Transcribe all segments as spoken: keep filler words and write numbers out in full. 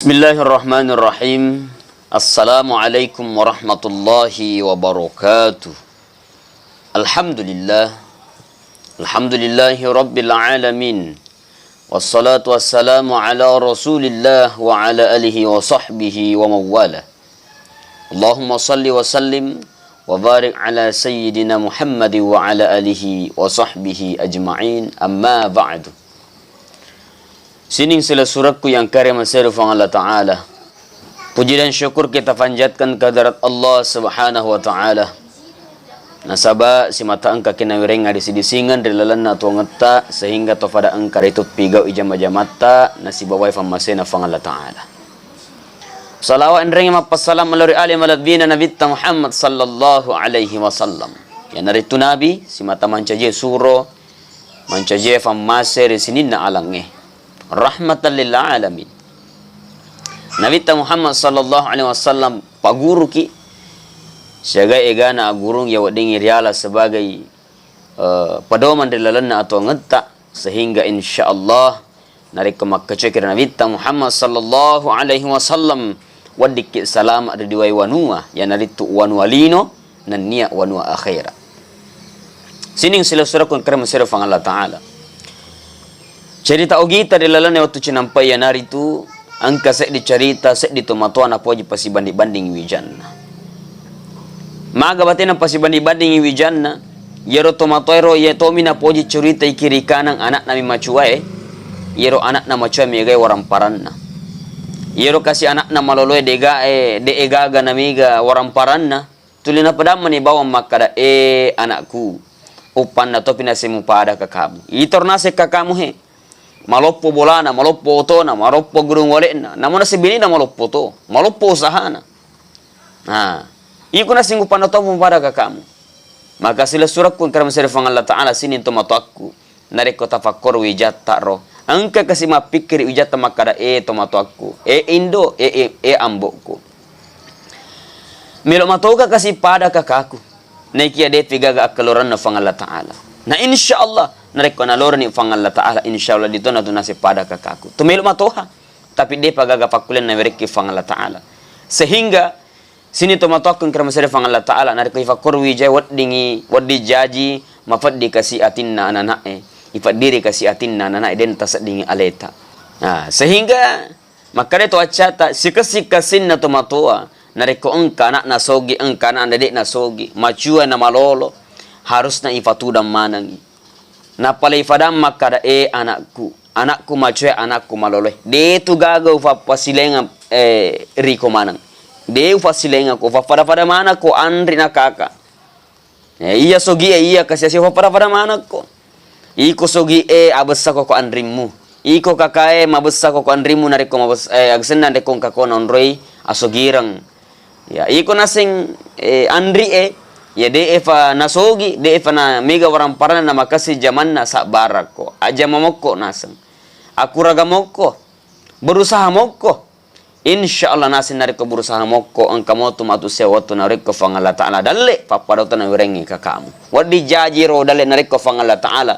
Bismillahirrahmanirrahim. Assalamualaikum warahmatullahi wabarakatuh. Alhamdulillah. Alhamdulillahi rabbil alamin. Wassalatu wassalamu ala Rasulillah wa ala alihi wa sahbihi wa mawwala. Allahumma salli wa sallim wa barik ala sayyidina Muhammad wa ala alihi wa sahbihi ajma'in. Amma ba'du. Sining silessurekku yang kare maseru Puang Allah Ta'ala. Puji dan syukur kita panjatkan kehadirat Allah Subhanahu wa Ta'ala. Nasaba simata engka kinawirengnga disi-disingeng ri lalenna tuangetta, sehingga to pada engka ritu pigau ijama-jamatta nasibawai fammasena Puang Allah Ta'ala. Salawat enreng mappassalam lao ri ali malebbina Nabitta Muhammad sallallahu alaihi wasallam. Iyanaritu Nabi simata mancaji suro, mancaji fammase ri sininna alangnge. Rahmatan lil alamin. Nabitta Muhammad sallallahu alaihi wasallam paguruki siaga egana agurung iya weddingngi riala sebagai, eh, pedoman ri lalenna atuangetta, sehingga insyaallah narekko makkecoki ri Nabitta Muhammad sallallahu alaihi wasallam, weddikki salama ri duai wanua, iyanaritu wanua lino nennia wanua akhera. Sining silessurekku kare maseru Puang Allah Ta'ala. Cerita ogita ri lalenna wettu cinampai iyanaritu engka seddi cerita seddi tomatoa napoji pasibanding-bandingi wijanna. Maga batena pasibanding-bandingi wijanna? Iyaro tomatoaero iya tomi napoji cerita i kiri kanang anakna mi macuae. Iyaro anakna macuae megai waramparanna. Iyaro kasi anakna maloloe degae, de egaga namiga waramparanna. Tuli napedammani bawang makkada, "E anakku, uppanna topi naseng mupada kakamu. Itoro naseng kakamu he. Maloppo bolana, maloppo otona, maloppo gurung wale'na. Namo naseng benina maloppo to, maloppo usahana. Nah, iko naseng uppanna to mupada kakamu." Maka silessurekku engka ri masere Puang Allah Ta'ala sining tomatoakku. Narekko tafakkoro wijatta ro, engka kasi mappikkiri wijatta makkada, "E tomatoakku, e indo, e, e, e ambokku. Melo matoga kasi pada kakaku." Naikia depi gaga akkaluranna Puang Allah Ta'ala. Na insya Allah, narekko naloroni Puang Allah Ta'ala, insya Allah ditona tu naseng pada kakaku. Tu melo matoha, tapi depa gaga pakkulianna werekki Puang Allah Ta'ala. Sehingga Sini tomatoakku engka ri masere Puang Allah Ta'ala, narekko ifakkoro wijai weddingi, wedding jaji, mafeddi kasi atinna anana'e, ifeddiri kasi atinna anana'e, den taseddingi aleta. Nah, sehingga makkada to accata, sikessi-kessinna tomatoa, narekko engka anakna sogi, engka anakna de'na sogi, macua na malolo, harusna ifatudang manengi. Nappa leifadang makkada, "E anakku, anakku macoe, anakku maloloe. De tu gaga ufappasilaingeng, eh, riko maneng. De ufassilaingekko, ufafada-fada manekko anri na kaka. Eh, iya sogie, iya kasi-asi ufafada-fada manekko. Iko sogie abessako ko anrimmu. Iko kakae mabessako ko anrimmu narekko mabes-, eh, agesenna narekko engka ko naonroi asogireng." Ya, iko naseng, eh, anri e, ya de efa nasogi, de efa na mega waramparanna na makessing jamanna, sabbarakko. Ajama mokko naseng. Akuraga mokko. Berusaha mokko. Insya Allah naseng narekko berusaha mokko, engka motu matu sewa wettu narekko Puang Allah Ta'ala dalle, pappada to nawerengngi kakamu. Wedding jaji ro dalle narekko Puang Allah Ta'ala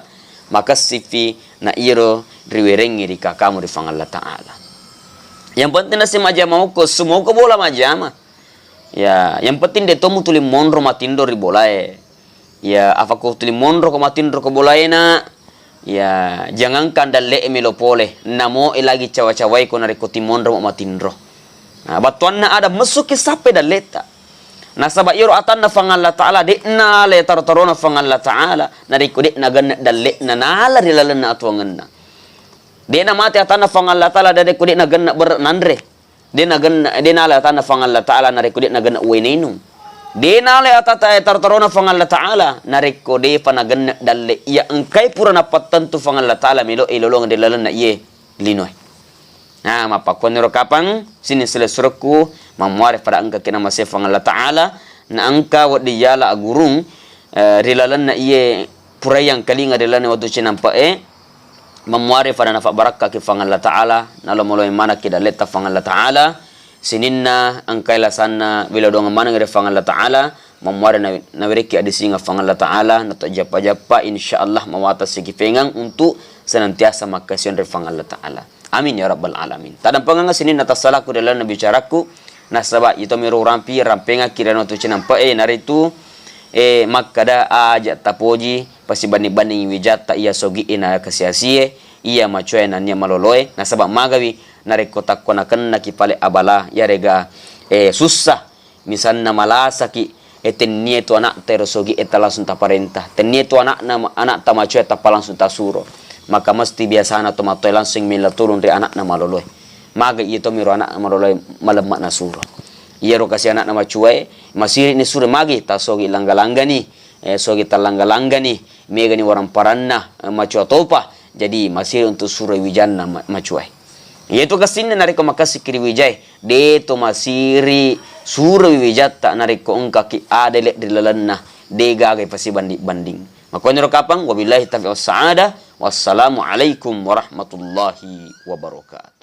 makessiffi na iro riwerengngi ri kakamu ri Puang Allah Ta'ala. Yang penting naseng majama mokko, sumoko bola majama. Ya, yang penting de to mutuli monro matinro ri bolae. Ya, afakko tuli monro ko matinro ko bolaena, ya, jangangkan dalle e melo pole, namo e lagi cawa-cawai ko narekko timonro mo matinro. Nah, battuanna ada messuki sappe dalleta. Nasaba iyaro atanna Puang Allah Ta'ala, de'na le taro-tarona Puang Allah Ta'ala, narekko de'na genne dalle'na nala ri lalenna atuangenna. De'na mate atanna Puang Allah Ta'ala, narekko de'na genne berre nanre. De nagenna, de nala atanna Puang Allah Ta'ala narekko de nagenna uwai nainung. De nala atata e taro-tarona Puang Allah Ta'ala narekko defa nagenna dalle iya engkai pura napattentu Puang Allah Ta'ala melo e lolongeng ri lalenna iye linoe. Nah, mappakkuanniro kapang sining silessurekku, mammuare pada engka kena mase Puang Allah Ta'ala, na engka wedding yala agurung, eh, ri lalenna iye puraiyang kalinga ri lalenna wettu cinampe e, mammuare pada nafabarakkaki Puang Allah Ta'ala, nalo-maloi manakki dalletta Puang Allah Ta'ala, sininna engkai lasanna welo doang maneng ri Puang Allah Ta'ala, mammuare na-, nawerekki adisingeng Puang Allah Ta'ala, nato jappa-jappa, insya Allah mawatang sikipengeng untuk senantiasa makkasiwiang ri Puang Allah Ta'ala. Amin ya rabbal alamin. Tadampengengnga sininna tassalaku ri lalenna bicarakku, nasaba itomiro urampi rampengakki ri anu tu cinampe'e, naritu, e, makkada aja tapoji pasibanding-bandingi wijatta iya sogi'e na kasiasie, iya macoae nennia maloloe, nasaba magawi narekko takko nakennaki pale abala, yarega, e, sussa, misalna malasaki, e, tennia tu anakta ero sogi'e ta langsung taparenta, tennia tu anakna, anakta macoae tappa langsung tasuro, maka mesti biasana tomatoae langsung mella tulung ri anakna maloloe. Maga iya tomiro anakna maloloe malemma nasuro. Iyaro kasi anakna macoae, masiri ni suro magi, tasogi langga-langgani, e, sogi tallangga-langgani, megani waramparanna, e, macoa topa. Jadi masiri untuk suro wijanna ma-, macoae. Iyatu kessinna narekko makessiki ri wijae, de to masiri suroi wijatta narekko engkaki adele ri lalenna, de gaga pasibanding-banding. Makkoniro kapang, wabillahi taufiq wassaada. Wassalamualaikum warahmatullahi wabarakatuh.